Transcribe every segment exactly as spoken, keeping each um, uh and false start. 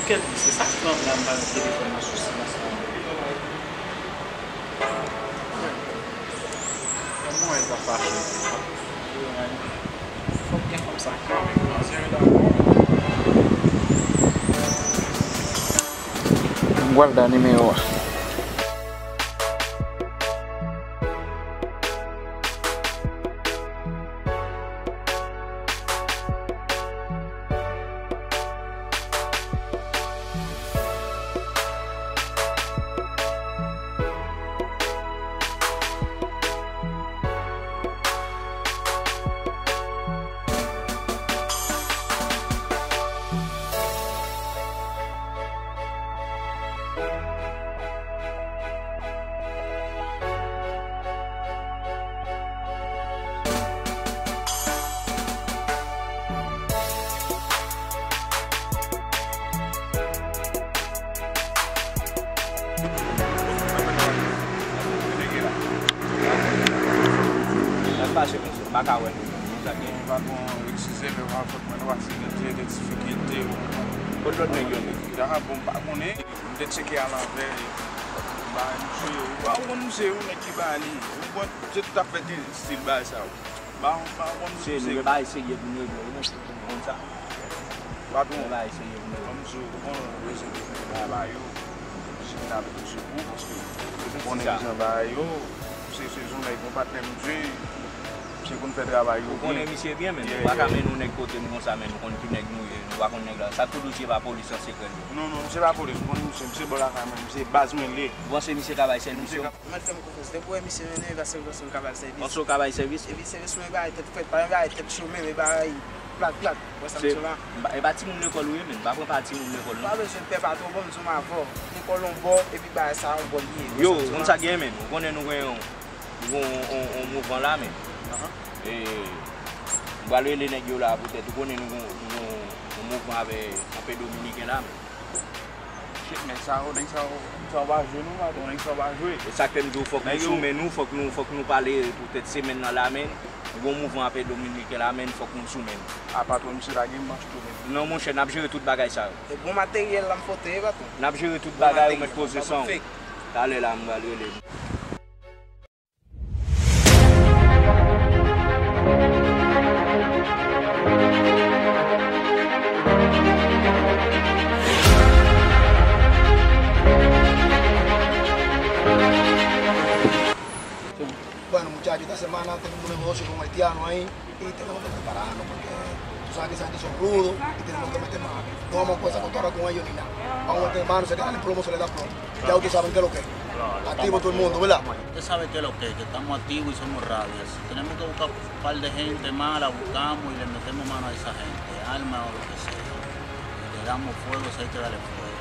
Kèt, se sa k pran m la, m pa met telefòn nan sou silans la. Yon mwen pa fache. Fòk gen fanm sa ka menm nan zye dakò. M pral ba nimewo a. Sa k pase, mesye? M pa ka wè nou. Sa gen? Patwon, eskize, men pa fòt mwen, nou pase gen de difikilte. Kot lòt nèg yo, menm? Ah, bon, m pa konnen. M te tcheke alanvè, e, ba misye, ou pa konn misye, ou nèg ki ba li. Ou konn, se tout ap fè ti stil bagay sa yo. Ba, ba, ou konn misye, nou gen bagay serye pou nou regle, wi, mesye, ou konn sa. Patwon, gen bagay serye pou nou regle. Kòm si ou konn, ou bezwen bay ba yo, si n ap sou ou, paske ou konnen kijan bagay yo, se, se yon nèg, yon patnè misye. Misye konn fè travay yo byen. Ou konnen misye byen, men nou pa ka mennen yon nèg kote nou konsa, men nou konn ki nèg nou ye, nou pa konn nèg la. Sa k tou dosye pa polis an sekrè l ye. Non, non, misye pa polis, m konn misye, misye bò lakay mwen, misye baz mwen l ye. Ou panse misye ka bay sèvis yo? Mwen fè m konfyans. Depi w wè misye mennen, e pa sèvis ou ka bay sèvis. Panse w ka bay sèvis? Epi sèvis mwen e bay tèt frèt, pa yon bagay tèt cho menm, e bay plat plat. Wè sa m di w la? E pa timoun lekòl ou ye, men. Pa pran pa timoun lekòl, non. Pa bezwen pè patwon, bon, m di w m avè w. Lekòl yon bò, epi bagay sa yon bò l ye. Yo, ou konn sa k gen, men. Ou konnen nou gen yon yon, yon, yon mouvman la, men. E, m pral rele nèg yo la poutèt ou konnen nou gon, nou gon yon mouvman avè anpe Dominiken la, men. Shit, men sa yo, nèg sa yo, nèg sa yo pa jwe non, patwon, nèg sa yo pa jwe. E sa k fè m di w fòk nou sou men nou, fòk nou, fòk nou pale poutèt semèn nan la, men. Nou gon mouvman anpe Dominiken la, men, fòk nou sou men nou. A patwon, misye pa gen manch tou, men. Non, monchè, n ap jere tout bagay sa yo. E bon materyèl la m pote, patwon. N ap jere tout bagay, ou mèt poze san w. Talè la, m pral rele nou. Bueno, muchachos, esta semana tenemos un negocio con un haitiano ahí y tenemos que prepararnos porque tú sabes que ese haitiano son rudos y tenemos que meter mano. No vamos a coger esa cotorra con ellos ni nada. Vamos a meter mano, se quedan en plomo, se le da plomo. Ya ustedes saben qué es lo que es. Activo todo el mundo, ¿verdad? Usted sabe qué es lo que es, que estamos activos y somos rabias. Si tenemos que buscar un par de gente más, la buscamos y le metemos mano a esa gente, arma o lo que sea. Y le damos fuego si hay que darle fuego.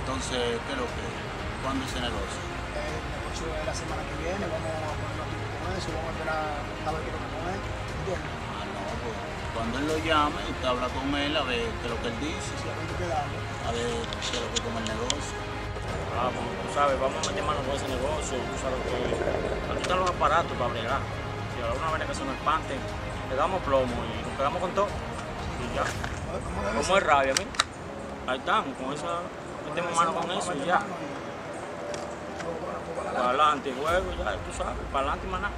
Entonces, ¿qué es lo que es? ¿Cuándo ese negocio? Eh, el negocio es la semana que viene, vamos a ponernos activos con eso, vamos a esperar a ver qué es lo que pone, ¿entiendes? Ah, no, pues, cuando él lo llame, usted habla con él a ver qué es lo que él dice. Si hay que darle. A ver qué es lo que toma el negocio. Ah, pues, tú sabes, vamos a meter mano con ese negocio, tú sabes que aquí están los aparatos para bregar. Si alguna vaina que se nos espanten, le damos plomo y nos quedamos con todo. Y ya. Como es rabia, mira. Ahí estamos, con esa, metemos mano con eso y ya. Para adelante, juego, ya, tú sabes, para adelante, maná.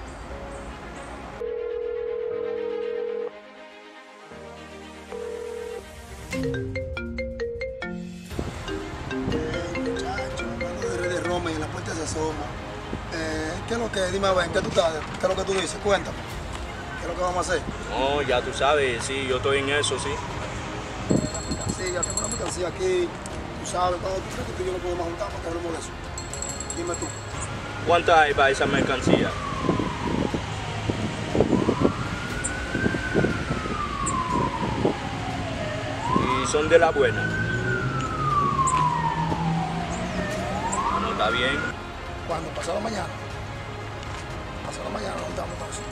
Eh, muchacho, hablando de Roma y en la puerta se asoma. Eh, ¿qué es lo que? Dime a ver, ¿en qué tú estás? ¿Qué es lo que tú dices? Cuéntame. ¿Qué es lo que vamos a hacer? No, ya tú sabes, sí, yo estoy en eso, sí. Sí, ya tengo una mercancía aquí. Tú sabes, cuando tú crees que tú y yo nos podemos juntar para que hablemos de eso. Dime tú. ¿Cuánto hay para esa mercancía? Y son de la buena. No, está bien. ¿Cuándo? Pasado mañana. Pasado mañana nos juntamos entonces.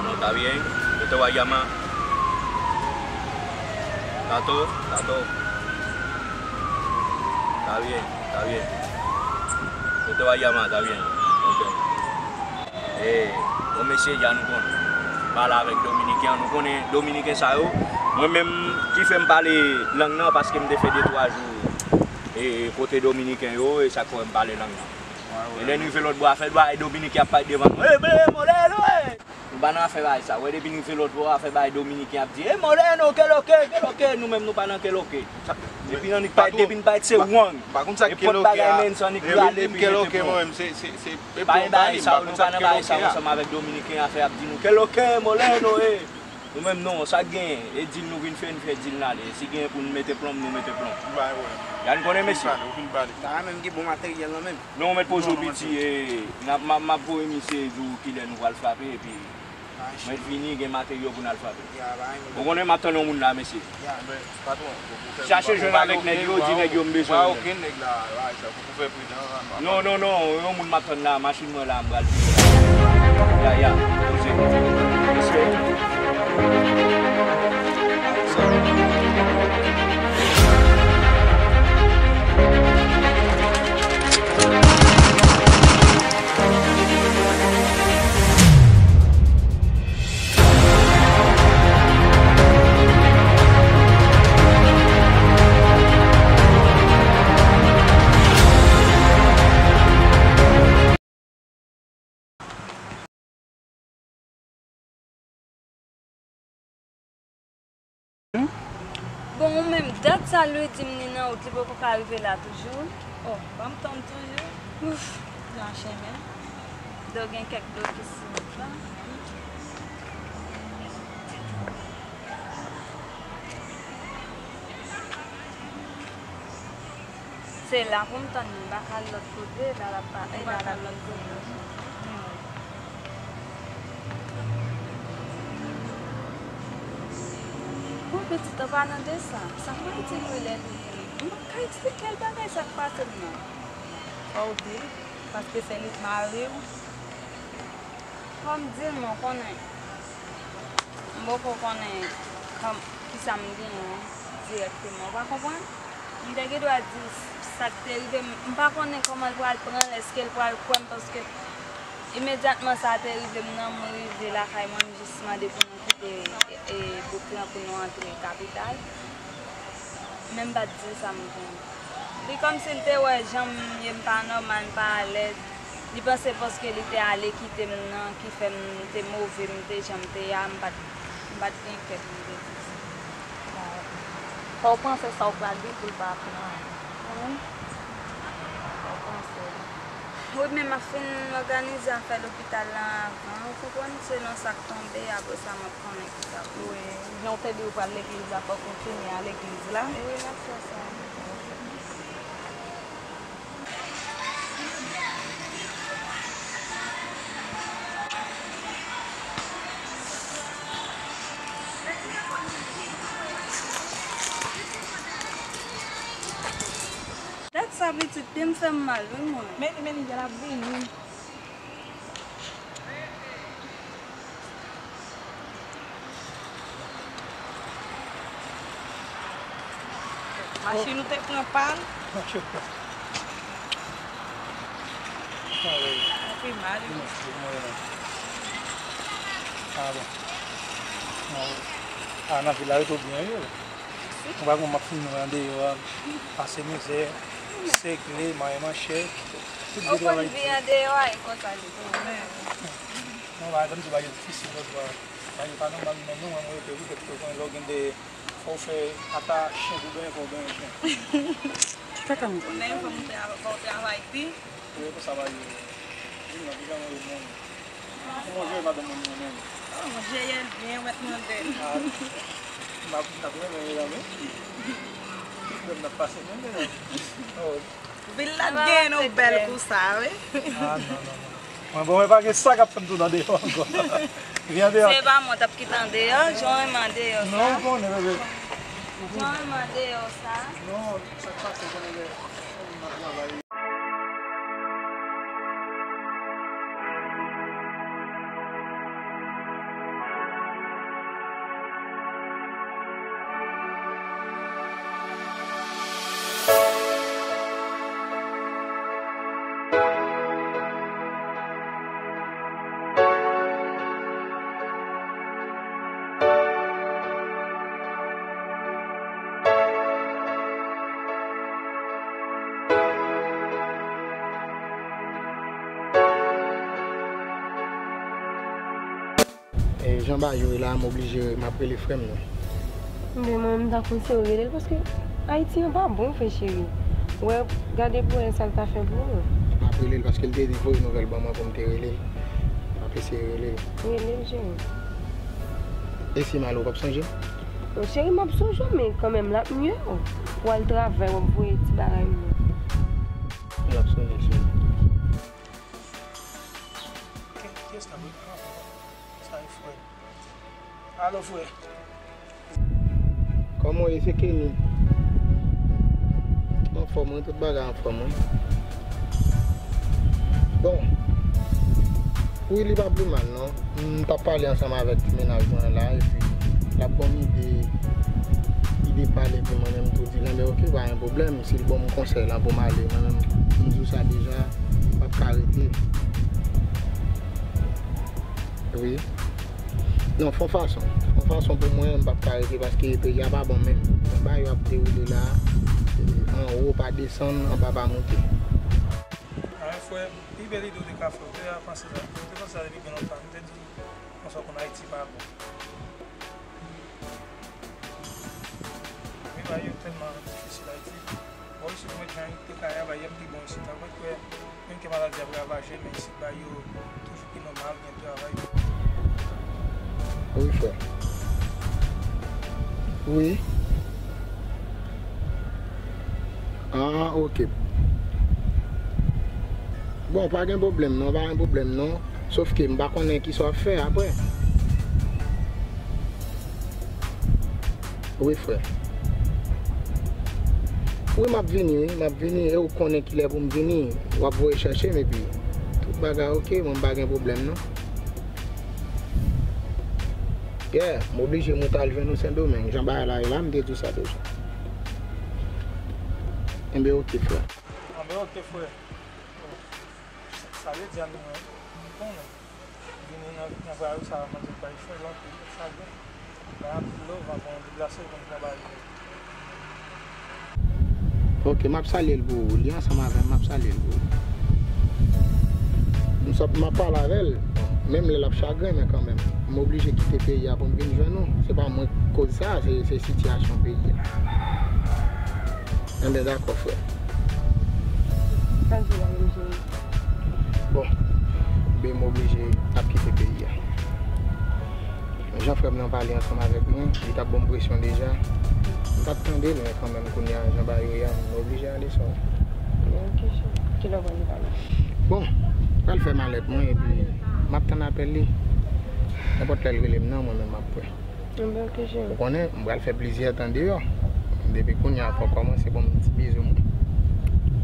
No, está bien. Yo te voy a llamar. Está todo, está todo. Está bien, está bien. Yo te voy a llamar, está bien. Ok. Eh, bon, mesye, ya nou konnen. Pale avèk Dominiken an, nou konnen Dominiken sa yo. Mwen menm ki fè m pale lang nan, paske m te fè de twa jou e, kote Dominiken yo, e sa k fè m pale lang nan. E lè n rive lòt bò, afè bagay Dominiken ap pale devan nou. E, e, Moreno, e! Nou pa nan afè bagay sa. Wè, depi n rive lòt bò, afè bagay Dominiken ap di, e, Moreno, ke lo ke, ke lo ke? Nou menm, nou pa nan ke lo ke. Depi n annik pale, depi n pale, se wrong. Pa konn sa ke lo ke a. Nenpòt bagay, men, sa annik rale, epi mete pon. Pa gen bagay sa yo, nou pa nan bagay sa yo ansanm avèk Dominiken, afè ap di nou, ke lo ke, Moreno, e. Nou menm non, sa k genyen, e dil nou vin fè, n fè dil n ale. Si genyen pou n mete plonm, nou mete plonm. Gad, n konnen mesye. Sa menm ki bon materyèl lan menm. Non, mèt poze w piti, e, n ap, m ap, m ap voye misye di w kilè nou pral frape, epi mèt vini, gen materyo pou n al frape. Ou konnen m ap tann yon moun la, mesye. Chache jwenn avèk nèg yo, di nèg yo m bezwen yo. Non, non, non, yon moun m ap tann la, machin mwen la, m pral vini. Ya, ya, poze. Respè. Bon, ou menm, dat sa Louis di m li nan wout, li poko ka rive la toujou? Oh, ban m tann toujou. Ouf, nan chemen. Do gen kèk do ki sou wout la. Se la pou m tann li, m pa ka al lòt kote, la l ap pa, e la l ap lòt kote. Bon, pitit, an palan de sa, sa k pa itil wi lè li, m pa ka eksplike l bagay sa k pase m nan. Fò w di l, paske se li k mari w. Fò m di l, mwen konnen. M poko konnen kòm, kisa m genyen dirèkteman. Ou pa konprann? M te gen dwa di sa k te rive m. M pa konnen kòman l pral pran l, èske l pral kwè m, paske imedyatman sa te rive m nan, m rive lakay mwen, m jis mande pou nou kite, e, e, bouk lan pou nou antre kapital. Men m pa t di l sa m gen. Li kòmsi l te wè jan m ye, m pa nòmal, m pa alèz. Li panse paske li te ale kite m nan ki fè m te move, m te jan m te ye a, m pa t, m pa t gen kè pou m te di sa. Fò w panse sa w pral di pou l pa pran. Wi. Fò w panse. Wi, men m ap fin òganize afè lopital la avan, ou konprann, selon sa k tonbe, apre sa m ap konnen kisa pou. Wi, jan w te di w pral legliz la, fòk ou fini al legliz la. Wi, m ap fè sa. Dat sa pitit, pye m fè m mal, wi, mwen. Men li, men li, l ap vini. Machin ou te pran pann? Anpil mal, wi. Ah, bon. Ah, nan vil la, yo tou byen, yo. Ou pa konn m ap fin nou andeyò a, pase mizè, sekle, maye manchè, tout de travay di. Ou konn vi andeyò a, e konsa li tou menm. Non, pa egzanp, se bagay difisil, lòt bò, bagay pa nòmal, men nou, mwen, mwen rete, wi, kèk kote, lè w gen de, fò w fè ata chen pou benyen, fò w benyen chen. Ou menm, fò w te, fò w travay pi. Wi, konsa bagay yo. Vin la, vin la, mwen, mwen. Kòman w jere madanm mwen menm? Oh, mwen jere l byen, mwen t mande l. Ah, m ap, m ap renmen l la, wi. Lè m ap pase menm, men. Oh. Vil la t gen nou bèl kou sa, wi. Ah, non, non, non. Mwen, bon, mwen pa gen sa k ap fè m tounen andeyò ankò. Vin andeyò. Se pa mwen t ap kite andeyò, jan w renmen andeyò sa. Non, ou konnen, bebe. Jan w renmen andeyò sa. Non, sa k pase, konnen lè m ap travay. E jan bagay yo ye la, m oblije, m ap rele frè m nan. Men mwen, m ta konn se w rele l, paske Ayiti an pa bon, frè cheri. Ou wè, gade pou wè sa l ta fè pou ou. M ap rele l, paske l te di voye nouvèl ban mwen pou m te rele l. M ap eseye rele l. Rele l, cheri. E si m ale, ou p ap sonje m? Bon, cheri, m ap sonje w, men kanmenm, l ap mye. W al travay, w ap voye ti bagay mwen. L ap sonje, cheri. Kiyès k ap rele? Ah, sa e frè. Alo, frè. Kòman w ye, se Kenny? Anfòm, wi, tout bagay anfòm, wi. Bon, wi, li pa pi mal, non. M t ap pale ansanm avèk ti mennaj mwen la, epi l ap ban m ide, ide pale, epi mwen menm tou di l, enben, oke, pa gen pwoblèm. Si l ban m konsèy la pou m ale, mwen menm, m di w sa deja, m p ap ka rete. Wi. Non, fè yon fason. Fè yon fason pou mwen, m p ap ka rete paske peyi a pa bon menm. Jan bagay yo ap dewoule la, anwo pa desann, anba pa monte. A, frè, pi bèl ide w te ka fè, w te panse sa. Ou te panse sa depi byen lontan. M te di, konsa w konn Ayiti pa bon. Wi, bagay yo tèlman difisil Ayiti. Bon, isit mwen, jan te ka ye a, bagay yo ap pi bon isit la. Mwen kwè, menm ke maladi ap ravaje, men isit bagay yo toujou pi nòmal, gen travay. Wi, frè. Wi. Ah, oke. Bon, pa gen pwoblèm non, pa gen pwoblèm non. Sòf ke m pa konnen kisa w ap fè apre. Wi, frè. Wi, m ap vini, wi, m ap vini. E ou konnen kilè pou m vini. W ap voye chèche m, epi tout bagay oke, mwen m pa gen pwoblèm non. Yeah, m oblije moute al jwenn ou Sendomeng. Jan bagay la ye la, m te di w sa deja. Enben, oke, frè. Enben, oke, frè. Sa vle di a nou, mwen konnen. Vini nan, nan vwayou sa, mwen di bay frè l anpil chagren. Bay anpil love, avan w deplase, konn pran bagay yo. Ok, m ap salye l pou ou. Li ansanm avè m, m ap salye l pou ou. M sot, m ap pale avè l. Menm lè l ap chagren, men kanmenm, m oblije kite peyi a pou m vin jwenn ou. Se pa mwen k koz sa, se, se sitiyasyon peyi a. Enben, dakò, frè. Sa di la, menm jan. Bon, ben, m oblije ap kite peyi a. Jan frè m nan pale ansanm avèk mwen, li t ap ban m presyon deja. M t ap tande l, men kanmenm, kounye a, jan bagay yo ye a, m oblije ale sou. Ok, chè. Kilè w pral deplase? Bon, m pral fè malèt mwen, epi m ap tann apèl li. Nenpòt lè l rele m nan, mwen menm, m ap prè. Enben, ok, cheri. Ou konnen, m pral fè plizyè tan deyò. Depi kounye a, fò w kòmanse ban m ti bizou m.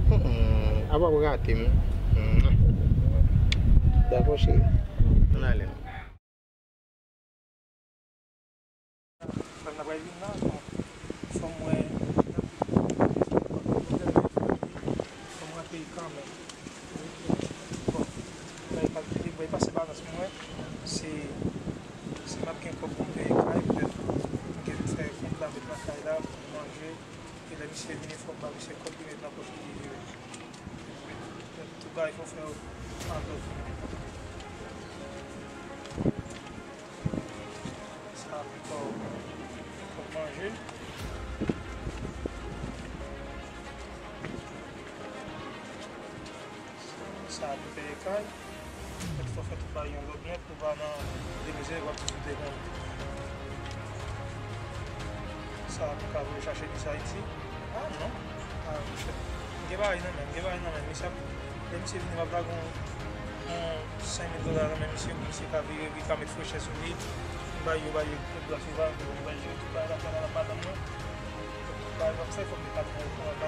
Hum, hum, apa w rate m? Mwah. Dakò, cheri. Ann ale non. Frè m nan pral vin la, bon, fò m wè, fò m rantre kanmenm. Bon, bagay pa vide, bagay pase balans mwen, se, se m ap gen kòb pou m peye kay, petèt m gen vin fè kont la, met nan kay la, pou manje, e lè misye vini, fò m ba misye kòb li met nan pòch li, li vire. Tout bagay fò fè an lòd. Sa pou kòb, kòb manje. Sa pou peye kay. Fò fè tout bagay yon lòt nèt pou pa nan demizè, w ap toujou te konn. Sa pou ka voye chache Miss Haiti. Ah non. Ah, misye. M gen bagay nan men m, m gen bagay nan men m. Misye ap, lè misye vini, m ap lage yon, yon senk mil dola nan men misye, pou misye ka vire, li ka met frechè sou li. M bay yo, bay yo, tout gras li va, m bay yo, tout bagay la fè nan madanm mwen. Tout bagay w ap fè, fòk li pa twò, twò, twò.